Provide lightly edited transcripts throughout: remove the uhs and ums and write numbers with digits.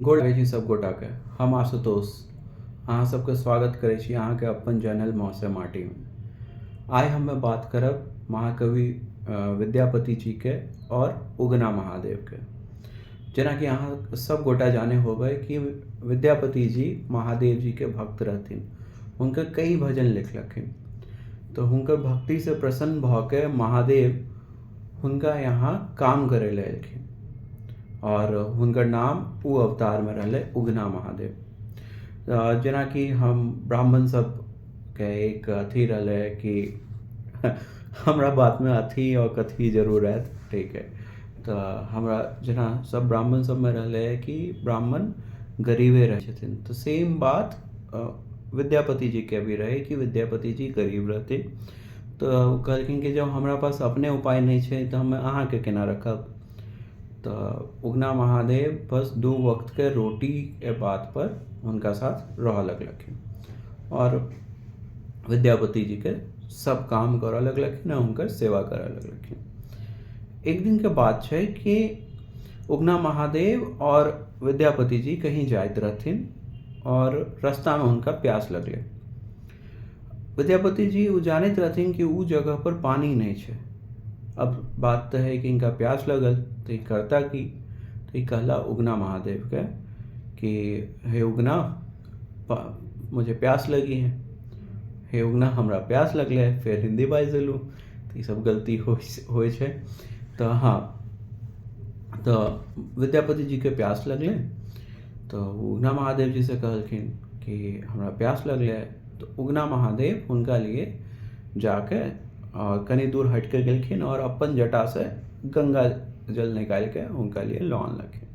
गोर लागै छी सब गोटाके। हम आशुतोष अहाँ सबके स्वागत करै छी अहाँके अपन चैनल मौसे माटीमे। आइ हम बात करब महाकवि विद्यापति जीके और उगना महादेवके। जेनाकि अहाँ सब गोटा जाने होबै कि विद्यापति जी महादेव जीके भक्त रहथिन। हुनकर कई भजन लिखलखिन, तऽ हुनकर भक्तिसँ प्रसन्न भऽ के महादेव हुनका यहाँ काम करै लए एलखिन और हुनकर नाम ओ अवतारमे रहलै उगना महादेव। जेनाकि हम ब्राह्मण सबके एक अथी रहलै कि हमरा बातमे अथी आओर कथी जरूर आयत, ठीक है। तऽ हमरा जेना सब ब्राह्मण सबमे रहलै कि ब्राह्मण गरीबे रहै छथिन, तऽ सेम बात विद्यापति जीके भी रहै कि विद्यापति जी गरीब रहथिन। तऽ ओ कहलखिन कि जब हमरा पास अपने उपाय नहि छै तऽ हम अहाँके केना रखब। तऽ उगना महादेव बस दू वक्तके रोटीके बात पर हुनका साथ रहऽ लगलखिन और विद्यापति जीके सब काम करऽ लगलखिन आ हुनकर सेवा करऽ लगलखिन। एक दिनके बात छै कि उगना महादेव और विद्यापति जी कहीं जाइत रहथिन और रास्तामे हुनका प्यास लगलै। विद्यापति जी ओ जानैत रहथिन कि ओ जगह पर पानि नहि छै। अब बात तऽ है कि इनका प्यास लगल तऽ ई करता की, तऽ ई कहला उगना महादेवके कि हे उगना, मुझे प्यास लगी है, हे उगना हमरा प्यास लगलै है। फेर हिन्दी बाजि देलहुँ तऽ ईसब गलती होइ छै। तऽ हँ, तऽ विद्यापति जीके प्यास लगलै तऽ उगना महादेव जीसँ कहलखिन कि हमरा प्यास लगलै। तऽ उगना महादेव हुनका लिए जाके और कनि दूर हटिके गेलखिन और अपन जटासँ गंगा जल निकालिके हुनका लिए लऽ अनलखिन।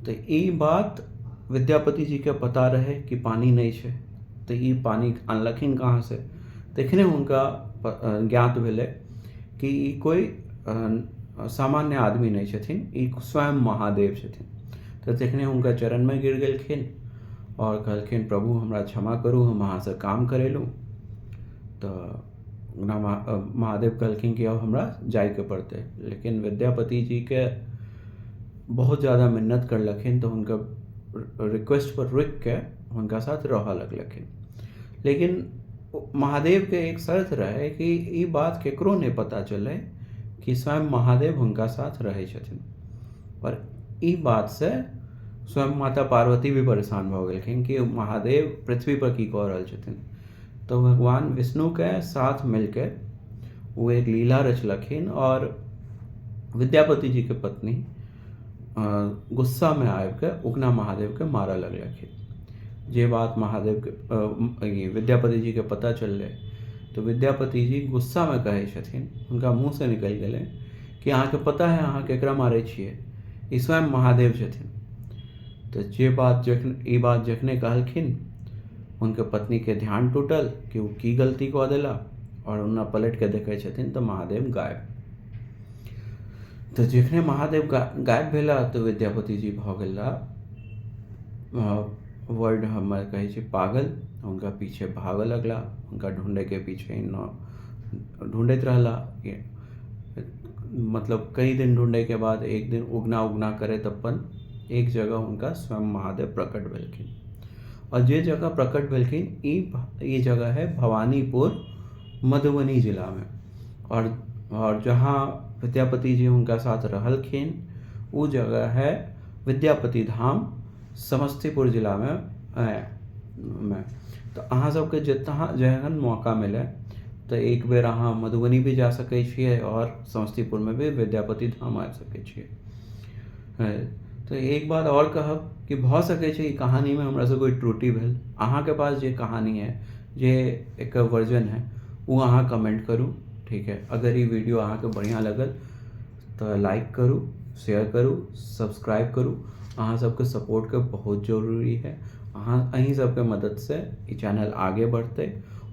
तऽ ई बात विद्यापति जीके पता रहै कि पानि नहि छै, तऽ ई पानि अनलखिन कहाँसँ। तखने हुनका ज्ञात भेलै कि ई कोइ सामान्य आदमी नहि छथिन, ई स्वयं महादेव छथिन। तऽ तखने हुनका चरणमे गिर गेलखिन और कहलखिन प्रभु हमरा क्षमा करू, हम अहाँसँ काम करेलहुँ। तऽ महादेव कहलखिन कि अब हमरा जाइके पड़तै। लेकिन विद्यापति जीके बहुत ज़्यादा मिन्नत करलखिन तऽ हुनकर रिक्वेस्ट पर रुकिके हुनका साथ रहऽ लगलखिन। लेकिन महादेवके एक शर्त रहै कि ई बात केकरो नहि पता चलै कि स्वयं महादेव हुनका साथ रहै छथिन। और ई बातसँ स्वयं माता पार्वती भी परेशान भऽ गेलखिन कि महादेव पृथ्वी पर की कऽ रहल छथिन। तऽ भगवान विष्णुके साथ मिलके ओ एक लीला रचलखिन और विद्यापति जीके पत्नी गुस्सामे आबिके उगना महादेवके मारऽ लगलखिन। जे बात महादेवके विद्यापति जीके पता चललै तऽ विद्यापति जी गुस्सामे कहै छथिन, हुनका मुँहसँ निकलि गेलै कि अहाँके पता है अहाँ केकरा मारै छियै, ई स्वयं महादेव छथिन। तऽ जे बात जखन ई बात जखने कहलखिन हुनकर पत्नीके ध्यान टूटल कि ओ की गलती कऽ देला और ओना पलटिके देखै छथिन तऽ महादेव गायब। तऽ जखने महादेव गायब भेला तऽ विद्यापति जी भऽ गेला वर्ड हमर कहै छै पागल। हुनका पीछे भागऽ लगला, हुनका ढूँढैके पीछे ढूँढैत रहला। मतलब कई दिन ढूँढैके बाद एक दिन उगना उगना करैत अपन एक जगह हुनका स्वयं महादेव प्रकट भेलखिन। और जे जगह प्रकट भेलखिन ई जगह है भवानीपुर मधुबनी जिलामे। और जहाँ विद्यापति जी हुनका साथ रहलखिन ओ जगह है विद्यापति धाम समस्तीपुर जिलामे मे। तऽ अहाँ सबके जतऽ जेहन मौका मिले तऽ एक बेर अहाँ मधुबनी भी जा सकै छियै और समस्तीपुरमे भी विद्यापति धाम आबि सकै छियै। तऽ एक बात आओर कहब कि भऽ सकै छै ई कहानीमे हमरासँ कोइ त्रुटि भेल। अहाँके पास जे कहानी है, जे एकर वर्जन है, ओ अहाँ कमेंट करू, ठीक है। अगर ई वीडियो अहाँके बढ़िआँ लगल तऽ लाइक करू, शेयर करू, सब्सक्राइब करू। अहाँ सबके सपोर्टके बहुत जरूरी है। अहाँ अहीं सबके मददसँ ई चैनल आगे बढ़तै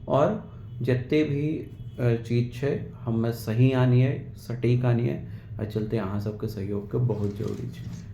और जते भी चीज छै हमे सही आनिए, सटीक आनिए, एहि चलते अहाँ सबके सहयोगके बहुत जरूरी छै।